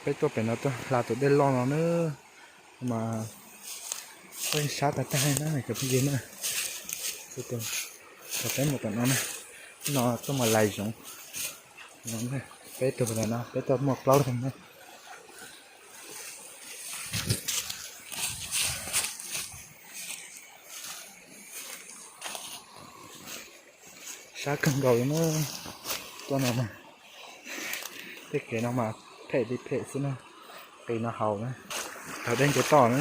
Peb tuaj pem no tuaj hla tus dej loj no na, mas peb sab tag tag na cov phooj ywg na. Peb mus tom no na, no tuaj mus lais zoov. Peb tuaj tom no peb tuaj muaj plaub leeg na. Sab kawg nkaus li na. Tuaj no, tej kev no mas phem li phem xwb na. Qis no haus na, thaum dej nce toj na,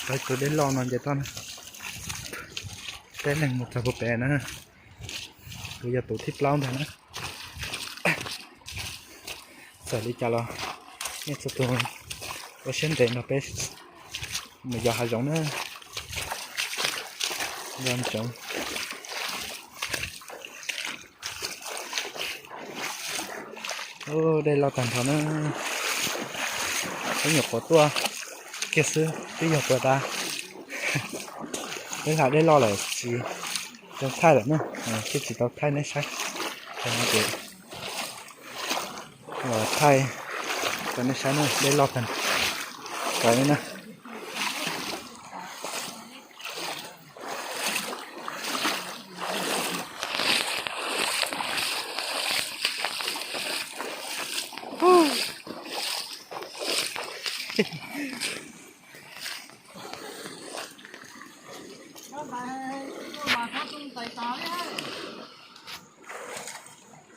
tau tus dej loj no nce toj na. Peb leeg mus txog puag pem na, kuv yog tus thib plaub ntag na. Txawm li cas los nej txhua tus ua siab ntev nrog peb mus yos hav zoov na. Yos zoov. Dej loj tag nrho na. Peb nyuam qhuav tuaj kiag xwb twb yog puas tas. Peb hla dej loj lawm tsis tau thaij lawm na, thiaj tsis tau thaij nej saib. Thaij rau nej saib na, dej loj tag kawg li na.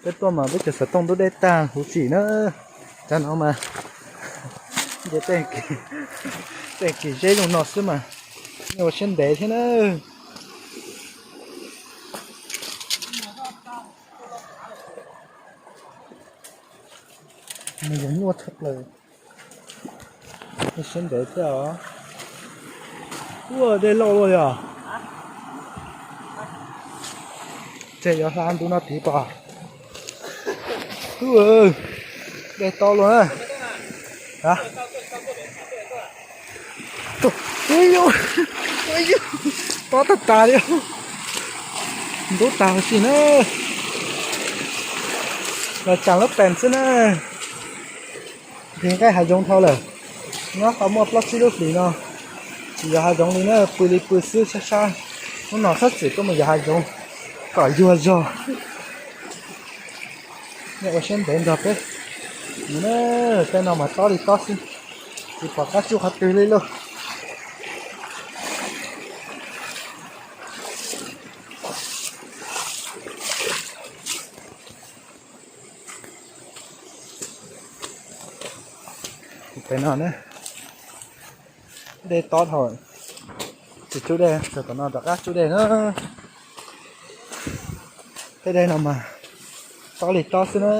Peb tuaj mas peb cov xov tooj ntub dej tag huv tsim na. Cov no mas nce tej kis zeb zoo no xwb mas nej ua siab ntev thiab na. Nws zoo nyuaj tshaj plaws. Ua siab ntev thiab os. Ua dej loj luaj li os. Ces yuav hla ntu no tid pom. Dej tob luaj na. Tob tag tas li. Ntub tas huv tsim na. Los tsaam lub pees xwb na. Nqes nqaij hav zoov dhau lawm. Nyob qhov muaj plaub tsib lub hlis no tsis yos hav zoov li na, pw li pw xwb sab sab. Hnub no sab txim tuaj mus yos hav zoov kom yuag zog. Nej ua siab ntev nrog peb mus na, tej no mas tob li tob xwb, tsis pom qab tsuj qhov twg li lauj. Pem no na, dej tob dhau, tsis tsuj dej, txog tom no rov qab tsuj dej na. Tej dej no mas tob li tob xwb na.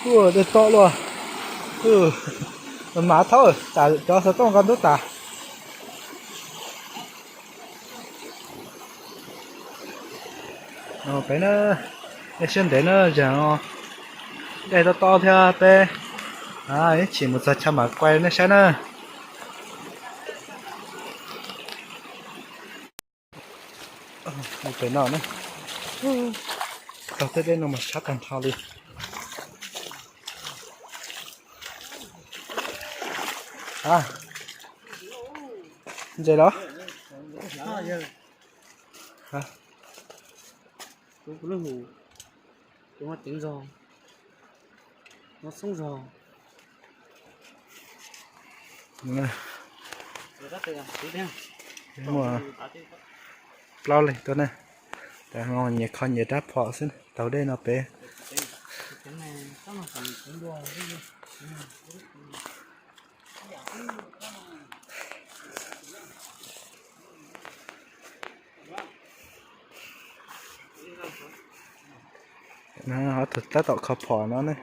Ua dej tob luaj. Mas thaub, tsam cov xov tooj nqa ntub tas. Peb na, dej siab ntev na, zaum no dej tob tob thiab peb ib chim mus txog chaw mam quay nej saib na. Mus pem no na, tau tej dej no mas sab tag nrho li. Ntses los? Muaj plaub leeg tuaj na, nyias kho nyias rab phom xwb, taug dej no pem. Tab tom kho phom no ne.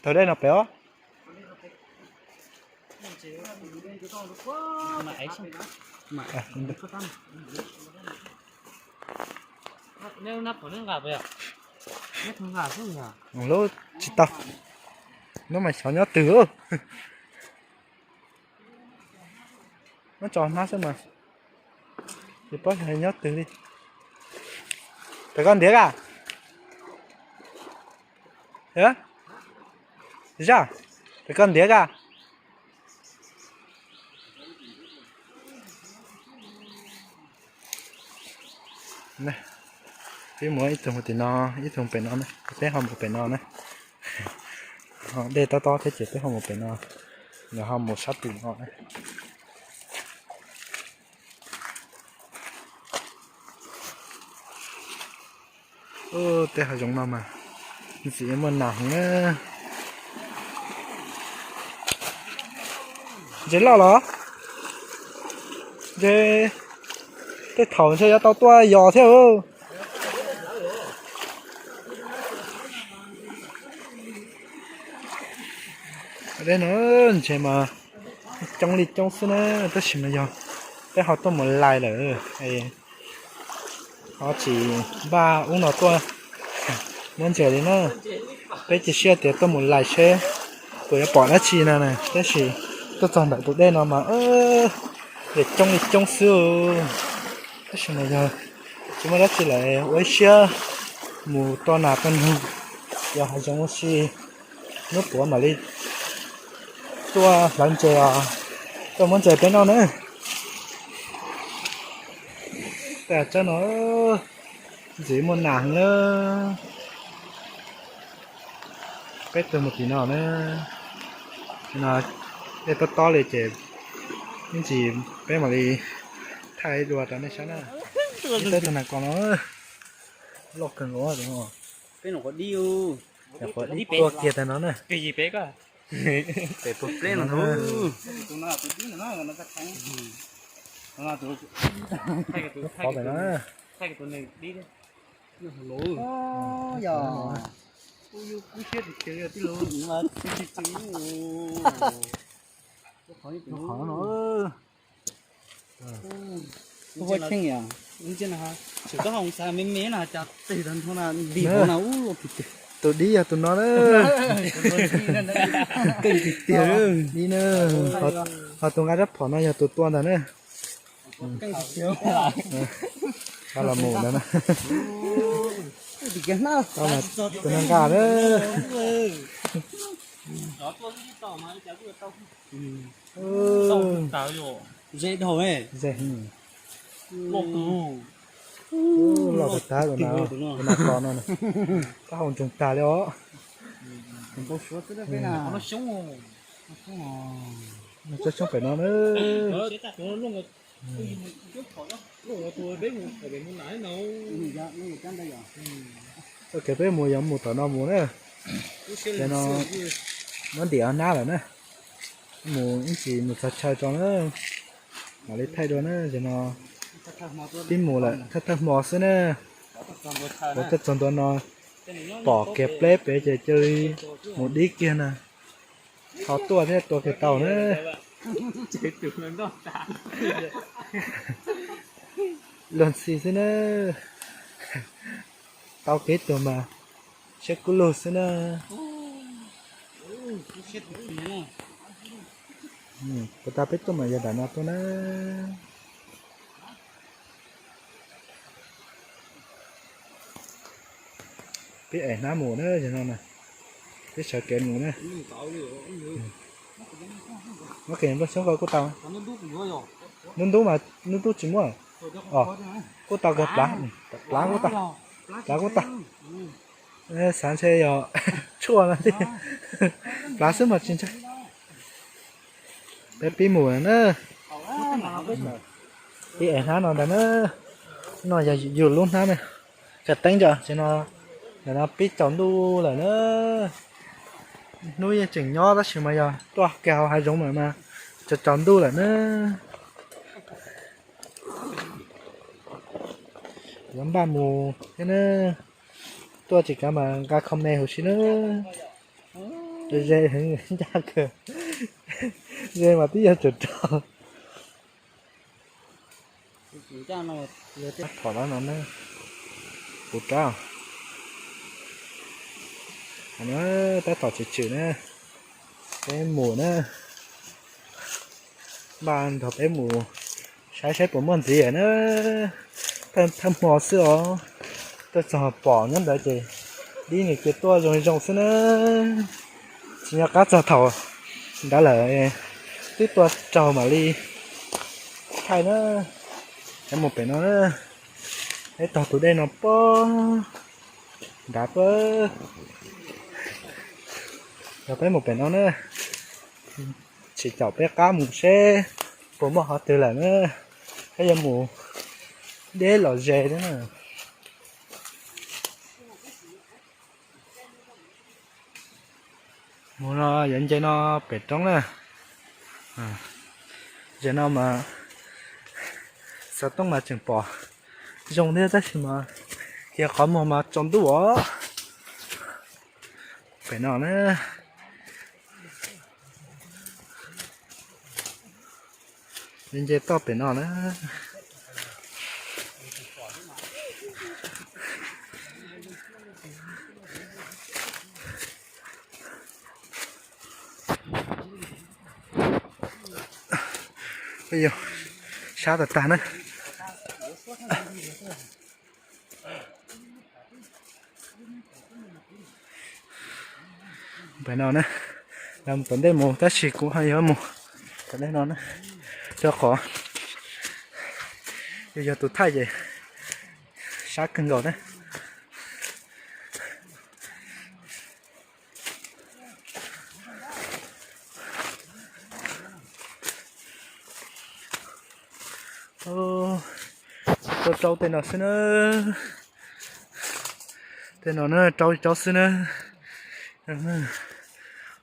Taug dej no pem os. Lub tsis tau. Lub mas xyov nyob twg. Muab tso hnab xwb mas tsis paub xyov nyob twg li. Pem koj ntiav ka? Zaj, pem koj ntiav ka? Peb mus ib tug mus tim no, ib tug pem no na, peb ho mus pem no na. Dej tob tob thiab ces peb ho mus pem no, nws ho mus sab tim no na. Tej hav zoov no mas ntxim muaj nas heev na. Ntses loj los? Ntses tej thaum ntshe yuav tau tuaj yos thiab. Dej no ntses mas coob li coob xwb na, tab sis mas yog peb ho tuaj mus lais lawm ho tsis npaj ub no tuaj muab ntses li na. Peb cia siab tias tuaj mus lais seb puas yuav pom dab tsi no na, tab sis tuaj txog ntawm tus dej no mas coob li coob xwb. Tab sis mas yog tsis muaj dab tsi lawm ua ib siab mus tua nas tua noog, yog hav zoov ua si, hnub puav mam li tuaj hlawv ntses os, tuaj muab ntses peb noj na. Tej tsob no ntxim muaj nas heev na. Peb tuaj mus tim no na, no dej tob tob li ces ib ntsis peb mam li thaij dua rau nej saib na. Peb tuaj txog nas kos no loj kawg nkaus. Peb nyuam qhuav dib, nyuam qhuav dib tuaj kiag tag no na. Pem puag pleb no. Lub qhov pem no. Lub qhov no. Tus dib yog tus no na. Dib na, ho tus nqa rab phom no yog tus tua ntag na. Los mus ntag na. Tus no nqa na. Ze dhau, ze loj tag, tus nas kos no, taub hau ntsoog tag li os. Tsob xyoob pem no na. Txoj kev peb mus yog mus tom no mus na. Ces no muab ntim hnab lawm na. Mus ib ntsis mus txog chaw tso na, mam li thaij dua na. Ces no pib mus lawm, thawj thawj hmo xwb na. Ua tej txog ntua no pom kiag pleb pem ces cia li mus dib kiag na. Ho tuaj thiab tua kiag tau na. Luag ntxhi xwb na. Tau kev tuag mas siab kub lug xwb na. Puas tas peb tuaj mas yog nram no tuaj na. Peb ev hnab mus na, yog no na, peb sawv kev mus na. Muab kev nplooj xyoob ko kuj tau. Hnub ntub mas hnub ntub tsis muaj. Kuj tau kawg, plav, plav kuj tau, plav kuj tau. Xav ntshe yog tshuaj no tiag, plav xwb mas tsis ntshai. Peb pib mus na. Pib ev hnab no ntag na. No yog yus lub hnab na. Tsa teeb tso ces no, ntawm no pib tsaus ntuj lawm na. Hnub yeej tseem nyob tab sis mas yog tuaj kiag hauv hav zoov lawm mas tsaus tsaus ntuj lawm na. Yuav npaj mus thiab na. Tuaj tsis kav mas nqa kho me huv si na. Ze heev, ncaj kawg. Ze mas twb yog tsawm rog. Thom no, puv rab, tab tom tswm tswm na, peb mus na, npaj nrog peb mus saib saib puas muaj ntxiv na. Thawj hmo xwb os, tuaj txog pom nyob ntawd ces dib nws cia tuaj zoo zoo xwb na. Tsis nco qab txog thaum ntawd lawm, twb tua raug mam li thaij na. Peb mus pem no na, peb taug tus dej no pob nrad pob, yog peb mus pem no na, tsis caum peb qab mus seb puas muaj qhov twg lawm na, peb yuav mus deb los ze na. Mus no yuav nce no pem roob na. Ze no mas xov tooj mas tseem pom zoo thiab tab sis mas cia qhov muag mas tsaus ntuj os. Pem no na, nce toj pem no na. Sab tag tag na. Pem no na, lawv mus tom ntej mus tab sis kuv ho yuav mus tom ntej no na, rau qhov yus yog tus thaij ces sab kawg nkaus na. Rau rau tej no xwb na, tej no na rau rau xwb na,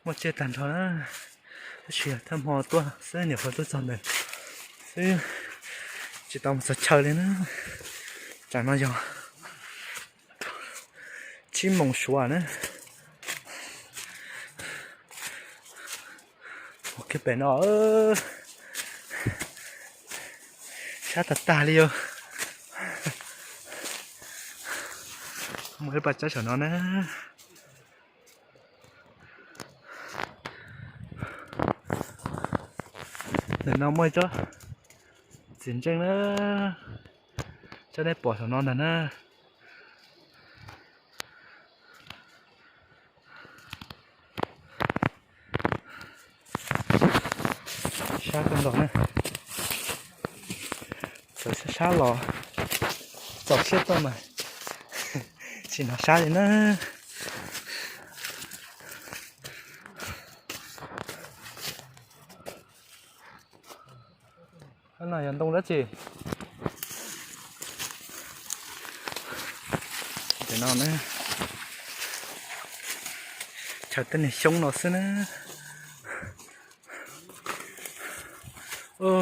muaj tsiaj tag nrho na, tab sis thawj hmo tuaj xwb nyuam qhuav tuaj txog ntawm xwb, tsis tau mus txog chaw li na. Tsam no yog tsib moos suav na. Mus kiag pem no, sab tag tag li os. Mus ib pas tsaib saum no na. Ntawm no muaj ib tsob txiv ntseej na, tsob nej pom saum no ntag na. Sab kawg nkaus na. Txawm sab sab los txaus siab tuaj mas tsis hnov sab li na. No yog ntoo dab tsi? Ntawm no na, chaw tej niag xyoob no xwb na.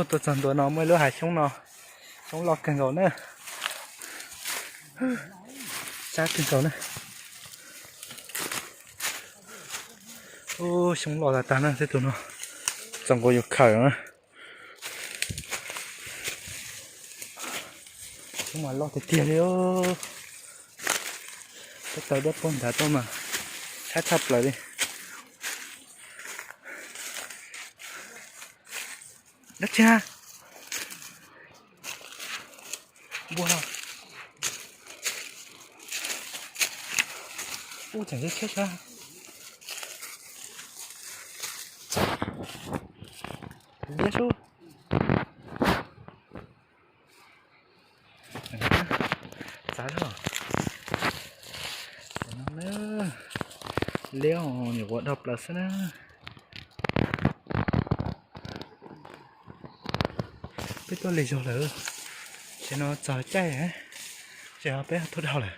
Tuaj txog ntua no muaj ib lub hav xyoob no, xyoob loj kawg nkaus na. Sab kawg nkaus na. Xyoob loj tag tag na, tej tus no txaus nkaus yus khawm na. Xyoob mas loj tiag tiag li. Peb taw dej puag nrad tuaj mas sab tshaj plaws li. Dab tsi? Npua no. Ub, tseem sab sab. Liab sub. Txav zog. Liab nyuam qhuav dhau plaws xwb na. Peb tuaj lig zog lawm, ces no txog caij, ces peb tuaj dhau lawm.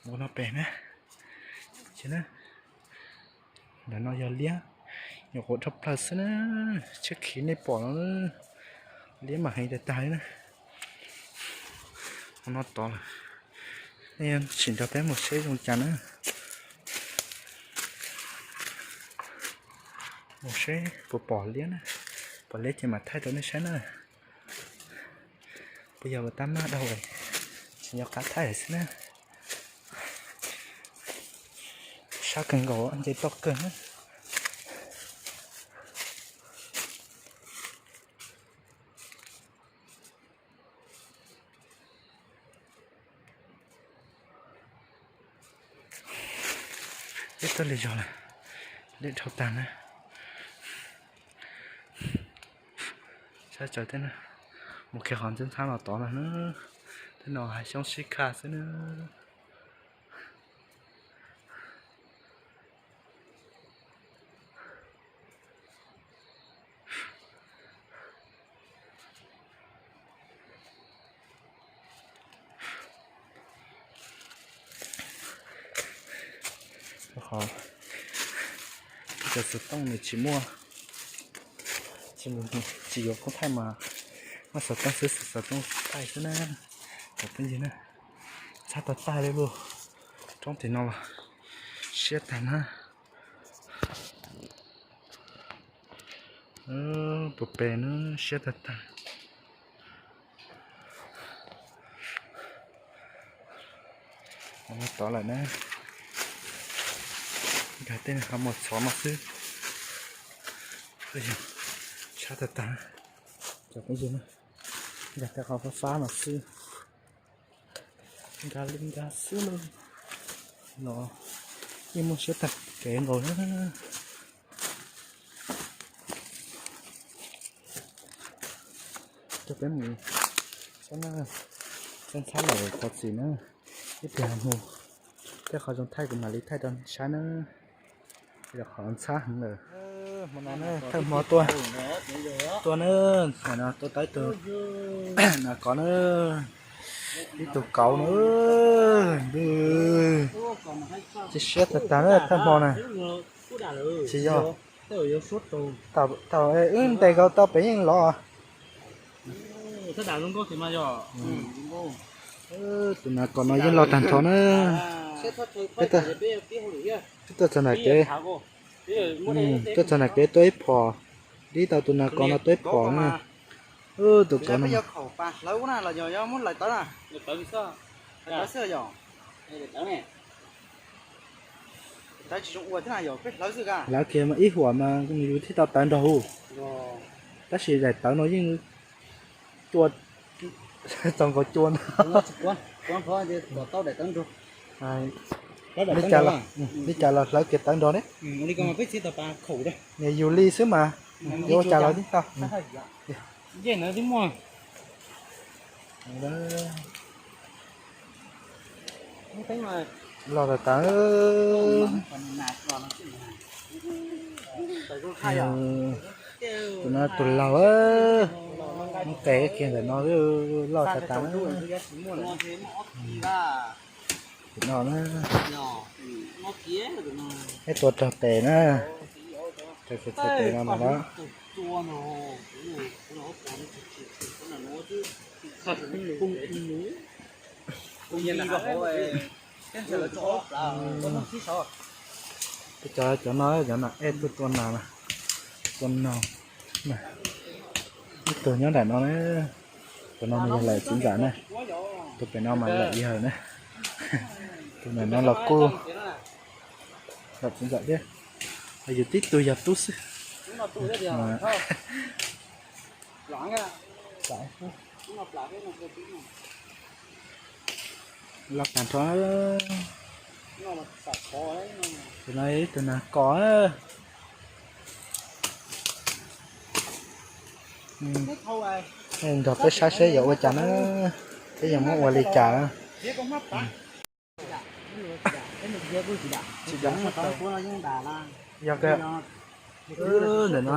Mus no pem na, ces na, ntawm no yog liab, nyuam qhuav dhau plaws xwb na, tshiab khiv nej pom no, liab mas heev tag tag li na. Mus no tod lawm, nej tsis nrog peb mus seb zoo cas na. Mus seb puas pom liab na, pom liab ces mam thaij rau nej saib na. Yog tab maj dhau, tsis nco qab thaij lawm xwb na. Sab kawg nkaus, nce toj kawg na. Ib tug li zog lawm, dej dhau tag na. Sab tsawv thiab na, mus kiag qhov ntxhab ntxhab los tod no na, tej no hav xyoob sib khaj xwb na. Qhov cov xov tooj nws tsis muaj, tsis yuav koob thaij mas muaj xov tooj xwb, xov tooj thaij xwb na. Cov phooj ywg na, ntxhab tag tag li lauj, roob tim no los siab tag na. Puag pem na siab tag tag. Tod lawm na, nkag tej qhov muag txhov no xwb. Sab tag tag, cov phooj ywg, nkag tej qhov fab fab no xwb. Nkag li nkag xwb lauj, los yeej muaj siab tag kev nkaus na. Coj peb mus saib na, saib ntxhab lawm thov txim na, ib pliag mus tej qhov zoo thaij kuv mam li thaij rau nej saib na. Qhov ntxhab heev lawm. Hmo no thawj hmo tuaj, tuaj na, tua tau ib tug nas kov na, ib tug kauv na, npwg, tsis siab tag tag na thawj hmo na. Tsis yog, tau wb ntes nkaus tau pem yeej lov. Tus nas kov no yeej loj tag nrho na. Peb tuaj txog nram kev, tuaj txog nram kev tua ib phom, dib tau tus nas kov no tua ib phom na. Tus kauv no hlawv kiag mas ib huam mas yus thiaj tau tawv nrog hu. Tab sis daim tawv no yeej tua txaus nkaus cua ntag. Li cas los hlawv kiag tawv nrog ne. Yus li xwb mas, yuav ua cas los yeej tau. Loj tas tas. Tus no tus laug, muab qe kiag ntawm no, loj tas tas. Tus no na, peb tua raug tes na, raug tes no mas los. Cov, cov no, cov no ej tuaj tua nas, tua nas. Ib tug nyob nram no na, tus no mas yog lawm txiv ntxawm na, tus pem no mas lawm yawg na, tus ntawm no los kuj lawm txiv ntxawm thiab, yus tib tug yog tub xwb. Loj tag nrho. Tus no ib tug nas kos. Nrog peb saib seb yuav ua cas na, peb yuav muab ua li cas na. Yog ntawm no,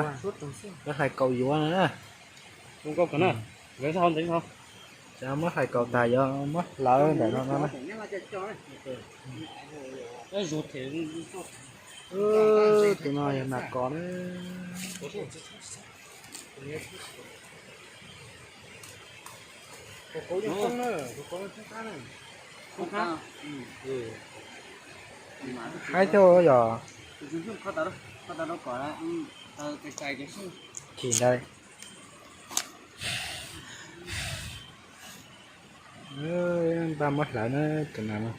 peb hlais kaum yuav na. Ces muab hlais kaum tas yuav muab hlawv ntawm no no na. Tus no yog nas kos na. Haib thiab yog. Chim ntawd. Npaj muab hlawv na, tus nas no.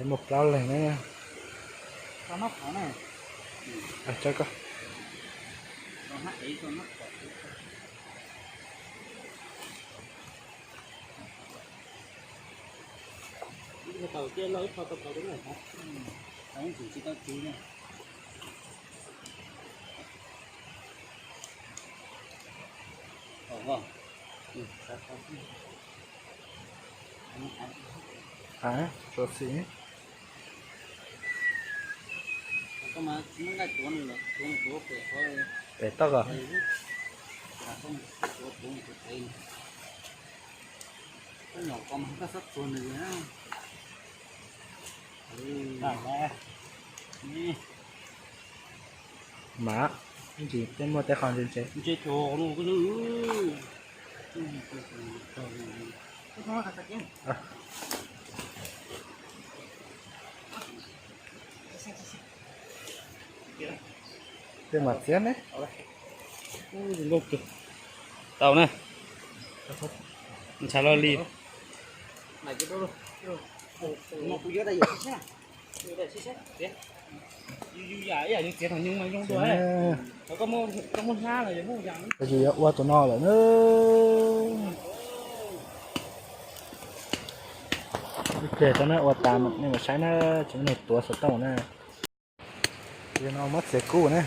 Muaj plaub leeg na. Tso koj. Pem toj ko. Mas, ntsis tej muaj tej qho ntse ntse. Tej mas txiab ne. Tau na. Ntshav loj li. Yus yuav ua tus no lawm na. Ib pliag tau na, ua tas nej mam saib na, tsis muaj neeg tuav xov tooj na. Tus no muab txiav kub na.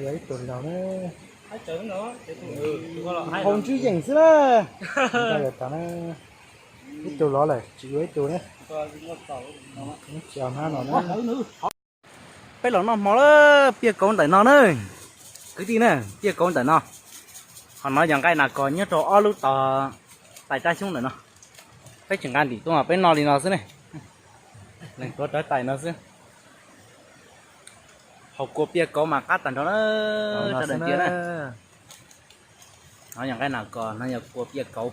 Yog ib tug laus na. Hau ntswb yeem xwb na. Ib tug lov lawm, tsis yuav ib tug na. Tsis hnab no na. Peb los noj hmo lawm, piaj kauv ntawm no na. Kwv tij na, piaj kauv ntawm no. Qhov no yog nqaij nas kos nyob rau ob lub tog tais rab xyoob ntawm no. Peb tsis nqa ntim tuaj, peb noj li no xwb ne. Leej tuav rawv tais no xwb. Haus kua piaj kauv mas qab tag nrho na. Sawv daws ntsia na. No yog nqaij nas kos, no yog kua piaj kauv.